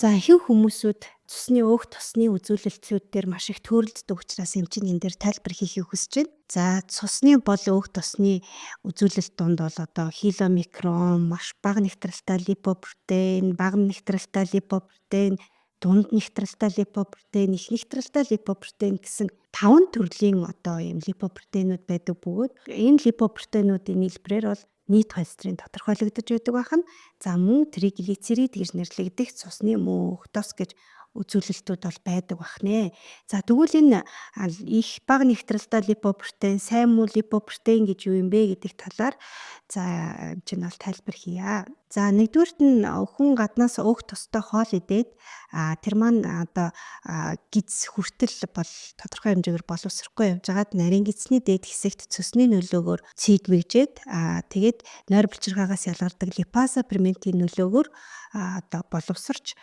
За, ихэнх хүмүүсүүд цусны өөх тосны үзүүлэлтүүд дээр маш их төөрөлддөг учраас эмч энэ дээр тайлбар хийхийг хүсэж байна. За, цусны бол өөх тосны үзүүлэлт дунд бол одоо хиломикрон, маш бага нэгтрэлтэй липопротеин, бага нэгтрэлтэй липопротеин, дунд нэгтрэлтэй липопротеин, их нэгтрэлтэй липопротеин гэсэн 5 төрлийн одоо ийм липопротеинууд байдаг бөгөөд энэ липопротеинуудын нийлбэрээр бол нийт холестерин тодорхойлогдож байдаг байх нь. За, мөн триглицерид гэж нэрлэгдэх цусны мөн өөх тос гэж үзүүлэлтүүд бол байдаг байх нэ. За, тэгвэл энэ их бага нэгтрэлтэй липопротеин, сайн муу липопротеин гэж юу юм бэ гэдэг талаар за эмч нь бол тайлбар хийе. За, нэгдүгээрт нь хүн гаднаас өөх тостой хоол идээд тэр маань одоо гиз хүртэл бол тодорхой хэмжээгээр боловсрохгүй явж байгаад нарийн гидсний дээд хэсэгт цөсний нөлөөгөөр цийдмэгжээд, тэгээд нойр булчирхаагаас ялгардаг липаза ферментийн нөлөөгөөр одоо боловсорч,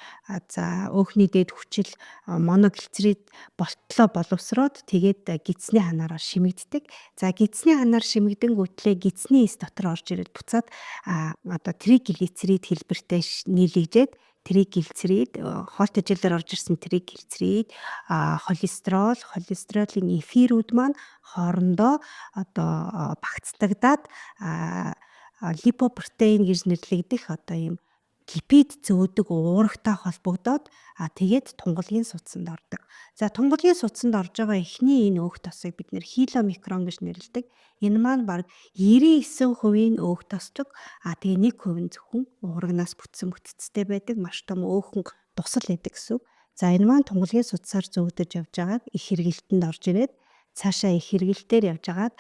за, өөхний дээд хүчил моноглицерид болтлоо боловсроод, тэгээд гидсний ханаараар шимэгддэг. За, гидсний ханаар шимэгдэнгүүтлээ гидсний эс дотор орж ирээд буцаад одоо триглицерид хэлбэртэй нийлэгжээд, триглицерид, хоолт тэжээлээр орж ирсэн триглицерид, холестерол, холестеролын эфирүүд маань хоорондоо одоо багцлагдаад липопротеин гэж нэрлэгдэх одоо ийм липид зөөдөг уурагтай холбогдоод, тэгээд тунгалгийн судсанд ордог. За, тунгалгийн судсанд орж байгаа эхний энэ өөх тосыг бид нэр хиломикрон гэж нэрлэдэг. Энэ маань бараг 99%-ийн өөх тослог, тэгээ 1% нь зөвхөн уурагнаас бүтсэн бүтцтэй байдаг, маш том өөхөн дусал байдаг гэсэн үг. За, энэ маань тунгалгийн судсаар зөөгдөж явж байгаад их хэрэгэлтэнд орж ирээд, цаашаа их хэрэгэлтээр явж байгаад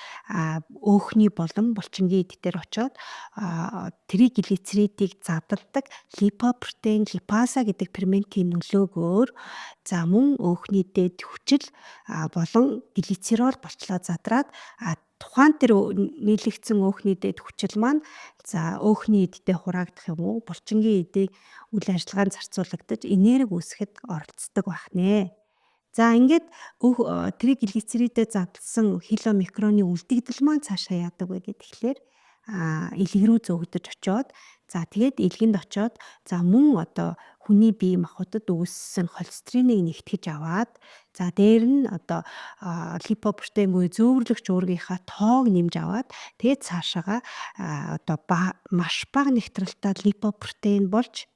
өөхний болон булчингийн эд дээр очиод триглицеридийг задалдаг липопротеин липаза гэдэг ферментийн нөлөөгөөр, за, мөн өөхний дээд хүчил болон глицерол болтлоо задраад, тухайн тэр нийлэгдсэн өөхний дээд хүчил маань, за, өөхний эдтэй хураагдах юм уу, булчингийн эдийг үйл ажиллагаанд зарцуулагдаж энерги үүсгэхэд оролцдог байх нэ. За, ингээд триглицеридээ задалсан хиломикроны үлдэгдэл маань цаашаа яадаг вэ гэхээр элэг рүү зөөгдөж очиод, за, тэгээд элгэнд очиод, за, мөн одоо хүний бие махбодод үүссэн холестериныг нэгтгэж аваад, за, дээр нь одоо липопротеин буюу зөөвөрлөгч уургийнхаа тоог нэмж аваад, тэгээд цаашаага одоо маш бага нэгтрэлтэй липопротеин болж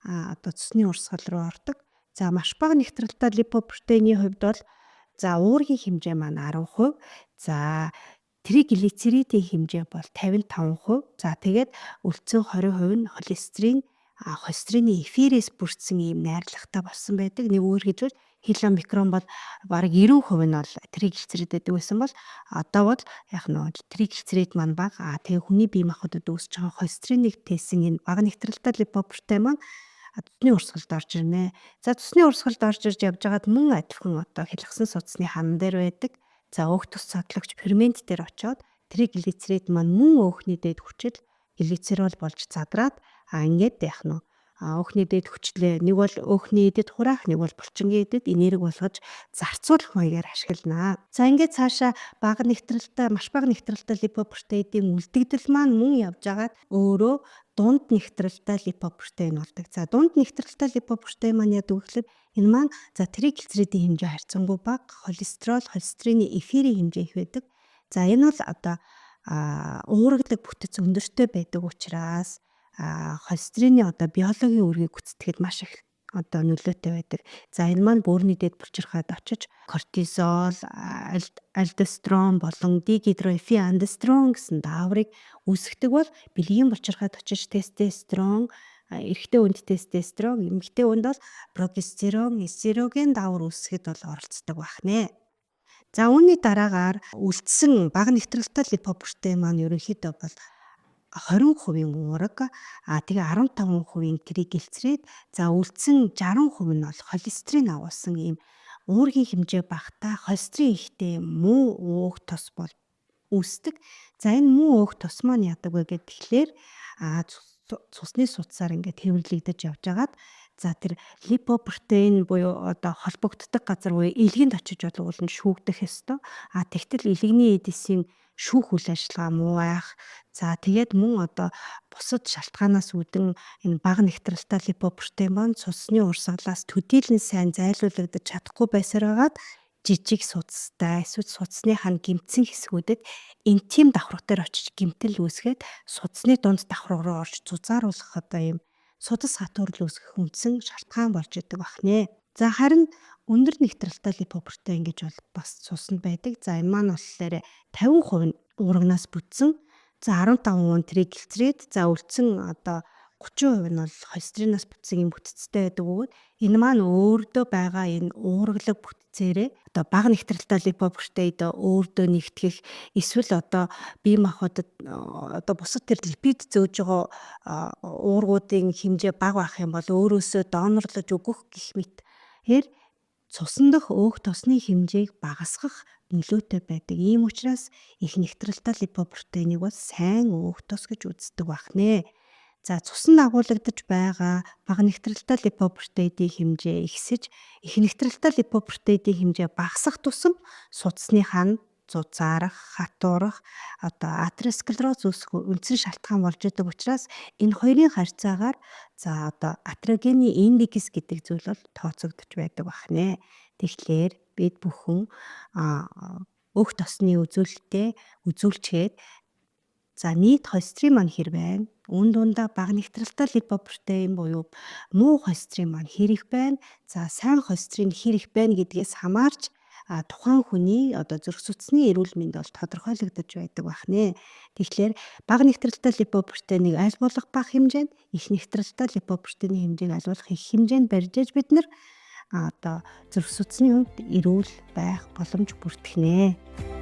одоо цусны урсгал руу ордог. За, маш бага нэгтрэлтэй липопротеиний хувьд бол, за, уургийн хэмжээ маань 10%, за, триглицеридийн хэмжээ бол 55%, за, тэгээд үлдсэн 20% нь холестерин, холестерины эфирээс бүрдсэн ийм найрлагатай болсон байдаг. Нэг үгээр хэлбэл хиломикрон бол бараг 90% нь бол триглицерид байдаг байсан бол одоо бол яг нь триглицерид маань бага, тэгээ хүний бие махбодод үүсэж байгаа холестериныг тээсэн энэ бага нэгтрэлтэй липопротеин маань цусны урсгалд орж ирнэ. За, цусны урсгалд орж ирж явж байгаад мөн адилхан одоо хялгасан судасны хан дээр байдаг. За, өөх тос цодлогч фермент дээр очиод триглицерид маань мөн өөхний дээд хүчил глицерол болж задраад, ингээд яах нь өөхний дээд хүчлээ нэг бол өөхний эдэд хураах, нэг бол булчингийн эдэд энерги болгож зарцуулах маягаар ашиглана. За, ингээд цаашаа бага нэгтрэлтэй, маш бага нэгтрэлтэй липопротеидийн үлдэгдэл маань мөн явж байгаад өөрөө дунд нэгтрэлтэй липопротеин болдог. За, дунд нэгтрэлтэй липопротеин маань яадаг вэ гэхээр энэ маань, за, триглицеридийн хэмжээ харьцангуй бага, холестерол, холестерины эфирийн хэмжээ их байдаг. За, энэ бол одоо уурагдаг бүтэц өндөртэй байдаг учраас холестерины одоо биологийн үүргийг гүйцэтгэхэд маш их одоо нөлөөтэй байдаг. За, энэ маань бөөрийн дээд булчирхайд очиж кортизол, альдостерон болон дигидроэфиандостерон гэсэн дааврыг үүсгэдэг бол бэлгийн булчирхайд очиж тестостерон, эрэгтэй хүнд тестостерон, эмэгтэй хүнд бол прогестерон, эстроген даавар үүсгэхэд бол оролцдог байх нэ. За, үүний дараагаар үлдсэн бага нэгтрэлтэй липопротеин маань ерөнхийдөө бол 20% уураг, тэгээ 15% триглицерид, за, үлдсэн 60% нь бол холестерин агуулсан ийм уургийн хэмжээ багатай, холестерин ихтэй муу өөх тос бол үүсдэг. За, энэ муу өөх тос маань яадаг вэ гэхээр цусны судсаар ингээд хэвэрлэгдэж явж байгаад, за, тэр липопротеин буюу одоо холбогддог газар буюу элгэнд очиж бол уул нь шүүгдэх ёстой. Тэгтэл элгэний эд эсийн Шүүх үйл ажиллагаа муу байх. За, тэгээд мөн одоо бусад шалтгаанаас үүдэн энэ бага нэгтрэлтэй липопротеин маань судасны урсгалаас төдийлөн сайн зайлуулагдаж чадахгүй байсаар байгаад жижиг судастай эсвэл судасныхаа гэмтсэн хэсгүүдэд интим давхарга дээр очиж гэмтэл үүсгээд судасны дунд давхарга руу орж зузааруулах одоо ийм судас хатуурал үүсгэх үндсэн шалтгаан болж идэг бахнэ. За, харин өндөр нэгтрэлтэй липопротеин гэж бол бас цуснд байдаг. За, энэ маань болохоор 50% нь уурагнаас бүтсэн. За, 15% нь триглицерид. За, үлдсэн одоо 30% нь бол холестеринаас бүтсэн юм бүтцтэй байдаг бөгөөд энэ маань өөрдөө байгаа энэ уураглаг бүтцээрээ одоо бага нэгтрэлтэй липопротеид өөрдөө нэгтгэх эсвэл одоо бие махбодод одоо бусад тэр липид зөөж байгаа уургуудын хэмжээ бага байх юм бол өөрөөсөө донорлож өгөх гэх мэт тэр цусан дах өөх тосны хэмжээг багасгах нөлөөтэй байдаг. Ийм учраас их нэгтрэлтэй липопротеинийг бол сайн өөх тос гэж үздэг бахнэ. За, цуснд агуулгадаж байгаа бага нэгтрэлтэй липопротеидийн хэмжээ ихсэж, их нэгтрэлтэй липопротеидийн хэмжээ багасах тусам судасныхаа нь зузаарах, хатуурах, одоо атеросклероз үүсэх үндсэн шалтгаан болж идэг учраас энэ хоёрын харьцаагаар за одоо атерогены индекс гэдэг зүйл бол тооцогдож байдаг бахнэ. Тэгэхээр бид бүхэн өөх тосны үзүүлэлтээ үзүүлчихэд за нийт холестерин маань хэр байна? Үн дундаа бага нэгтрэлтэй липопротеин буюу муу холестерин маань хэр их байна? За, сайн холестерин хэр их байна гэдгээс хамаарч тухайн хүний одоо зүрх судасны эрүүл мэнд бол тодорхойлогдож байдаг бахнэ. Тэгэхээр бага нэгтрэлтэй липопротеинийг аль болох бага хэмжээнд, их нэгтрэлтэй липопротеиний хэмжээг аль болох их хэмжээнд барьж ээж бид нар одоо зүрх судасны хувьд эрүүл байх боломж бүртгэнэ.